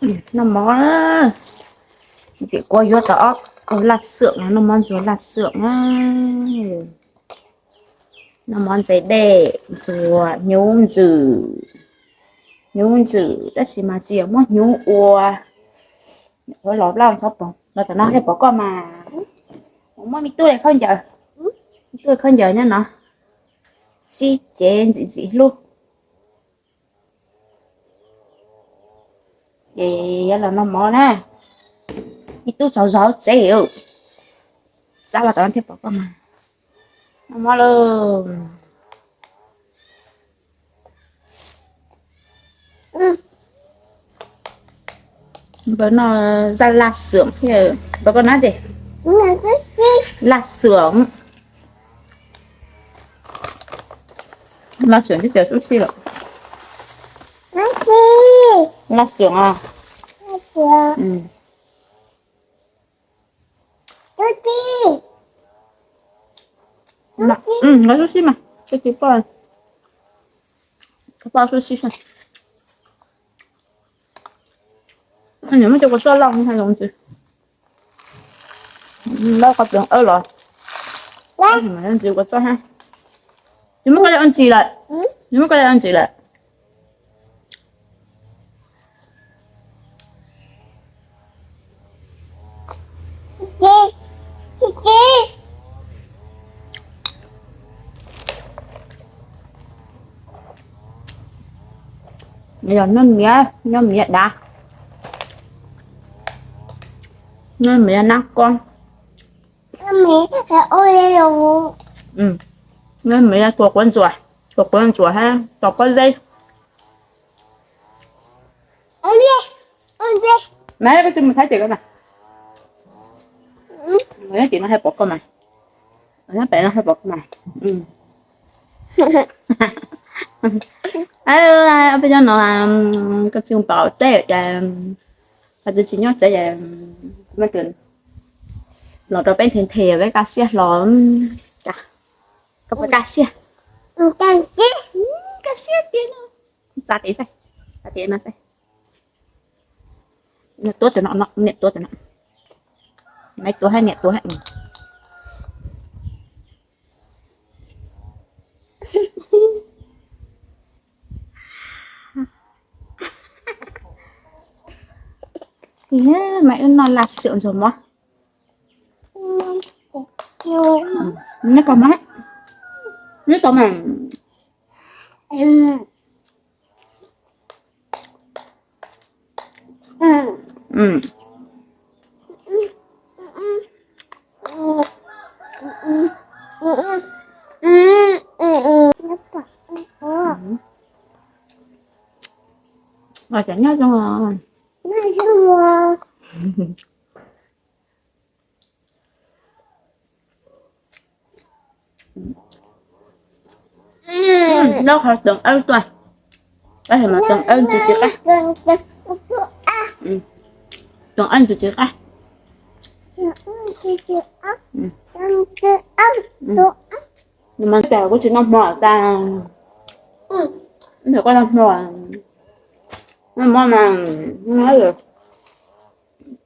Noj mov, ntxim kuv yuav tau ob tug laj xwm no, noj mov ntxuag laj xwm na. Noj mov ntxuag dej, ntxuag hnyuv ntxwm, hnyuv ntxwm tab sis mas tsis yog muab hnyuv ua. Los laj txhob pom, los tom no thiaj pom koj mas. Muab me tub khaub ncaws, me tub khaub ncaws nyob no, sib cev ntxim ntxim hlub. Ces yuav los noj mov na. Ib tub txaus zog tsev, xav los tom no thiaj pom koj mas. Noj mov lauj. Npawg no zaj laj xwm, npawg koj nab ces laj xwm. Laj xwm twb tsis sub sij lawm. Laj xwm os. Laj xwm mas, koj tsis poj, koj poj sub sij. Nws muab cov kua txob loj hais zoo ntsis. Lawv qhov tseem awb los, ntsis kua txob hab. Nws muab koj cov ua ntsis lawm, nws muab koj cov ua ntsis lawm. Nyob miv, nyob miv dav, nyob miv nab koob, nyob miv tua quav ntsuas, tua quav ntsuas hab tua pob zeb. Mas koj tsis mus thaib ces koj na, nyob tim no thiaj pom koj mas, nyob pem no thiaj pom koj mas. Peb nyob no koj tsis mus pom teb ces, koj tsis nyob tsev ces, tsis muaj tus los rau peb nthe nthe peb kaj siab hlo. Koj puas kaj siab? Kaj siab tiag no. Txav tes saib, txav tes no saib. Niam tuav tus no, niam tuav tus no. Maiv tuav hab niam tuav hab. Maiv wb noj laj xwm ntxuag mov. Nyob tau mas, nyob tau mas. Nyob zoo. Lub qhov tsoom awb tuaj, tab sis mas tsoom awb ntxuag tsis qab. Tsoom awb ntxuag tsis qab. Mas kuv tsis noj hmo tas, koj noj hmo, noj hmo mas,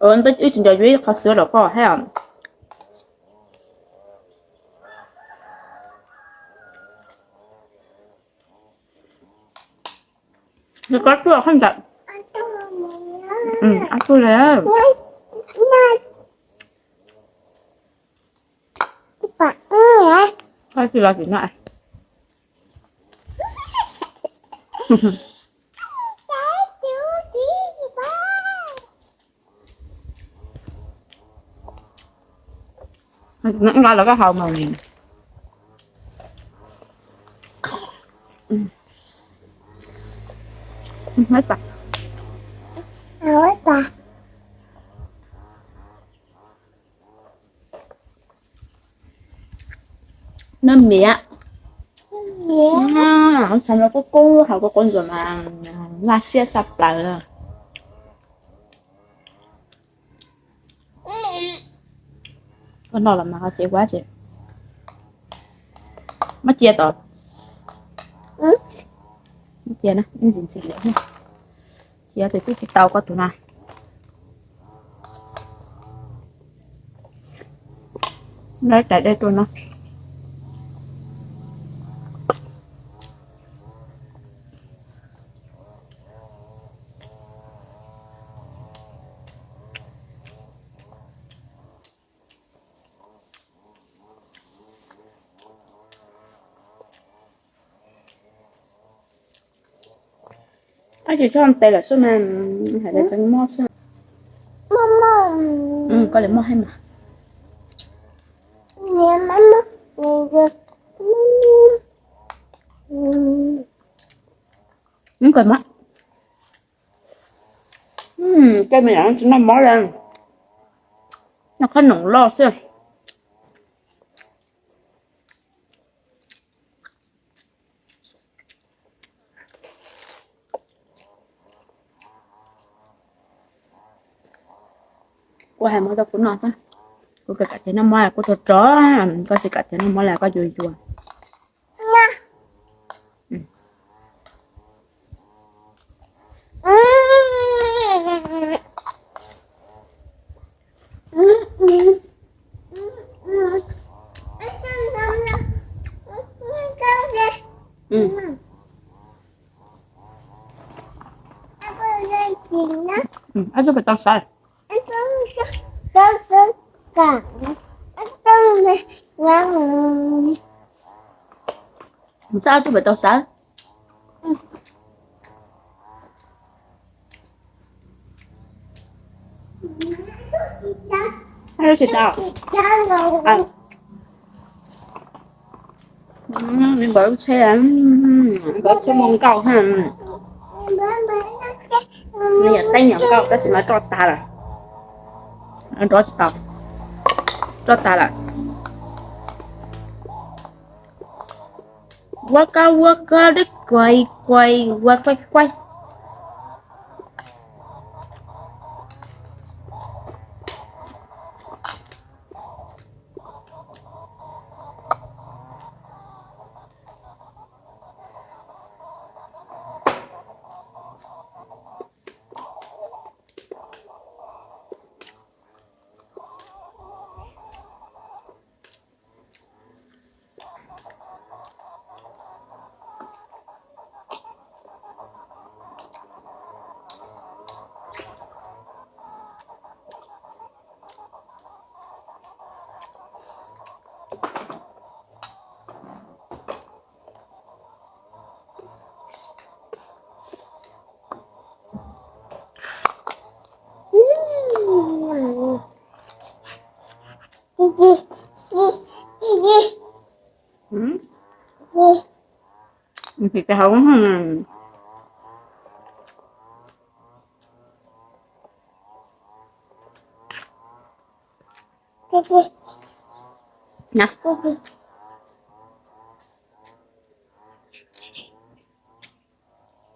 wb tsis nco yuav ib qho xwb los koj hab. Nws koj tuaj khaub ncaws. Ob tug li. Koj tsis los tsis noj. Nqa los koj haus mas. Noj miv, txhaj los kub kub, haus kua quav ntsuas mas noj siab tshaj plaws. Koj noj los mas ho cev kuv ces, muab cia tod, muab cia na, ntxim ntxim lawm, cia tes kuj tsis tau koj tus na. Noj tais dej tuaj no. Ab, tsis txhob tes lawm xwb mas, hais tias tseem mob xwb. Koj li mob heev mas. Koj mob. Tej me nyuam tsis noj mov li, noj qhob noom loj xwb. Kuv hais mov rau kuv noj xwb. Kuv kam tias noj mov kuv rog rog, koj tsis kam tias noj mov li koj yuag yuag. Ab, tub pem tau xav. Xav, tub pem tau xav. Tsis tau. Npawg lub tsheb, npawg tsheb muaj nkauj ha. Nws yog teeb nyuam nkauj tab sis mas roj tag lawm. Rov tsis tau, roj tag lawm. Ua ka ua ka dib kuai kuai ua kuai kuai. Thịt hauv.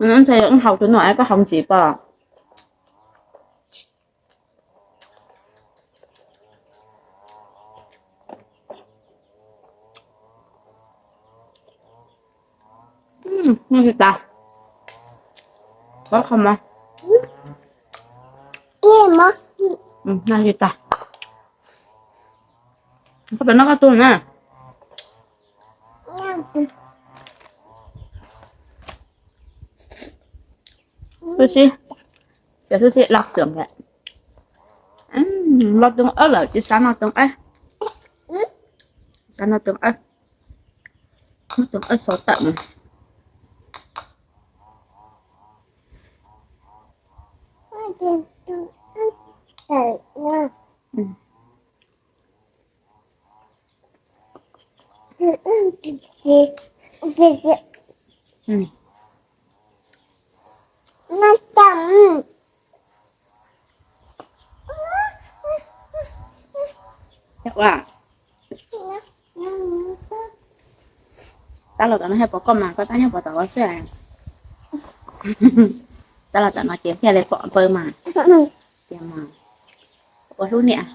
Ntshai yuav haus tus no es koj haus ntxiv pob. Noj tsis tas. Koj qhov mov. Noj tsis tas. Koj pem noj koj tug na. Xub sib, xub sib loj xwm lawm. Loj tooj ab lawm tsis xav noj tooj ab. Xav noj tooj ab. Noj tooj ab xov tawm mas. Xav los tom no thiaj pom koj mas, koj tab nyob pov tom ko xwb. Xav los tom no ces thiaj li pom npawg mas. Tiag mas, ua hlub niam.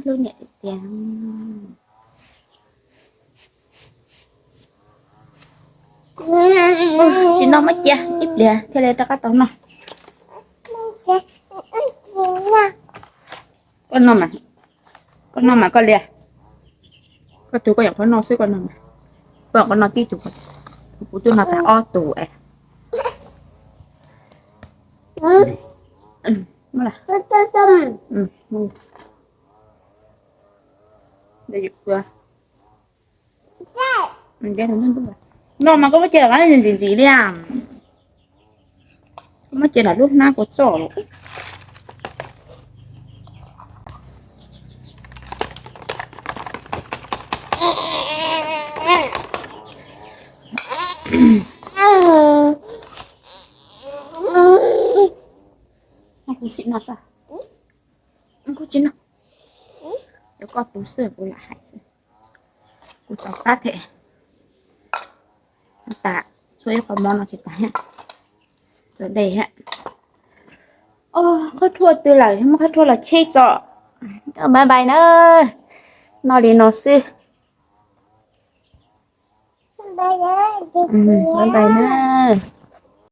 Hlub niam tiag tiag. Sim no muab cia ib pliag thiaj li rov qab tau noj. Koj noj mas. Koj noj mas koj liam. Koj tug koj yeem qhuav noj xwb, koj noj mas. Koj yeem qhuav noj tib tug, kuv twb noj tag ob tug es. Noj mas koj muab cia ntxiv ntxiv li. Koj muab cia lub hnab kuv txoj lawm. Kuv tsis noj, cov koj pub xwb kuv lam hais xwb. Kuv tau qab thiab. Tas, tshuav ib qho mov no tsis tas thiab. Txawv dej thiab. Qhov rhuaj twg lawm, muab qhov rhuaj los cheb tso. Bye bye na. Noj li no xwb. Bye bye na.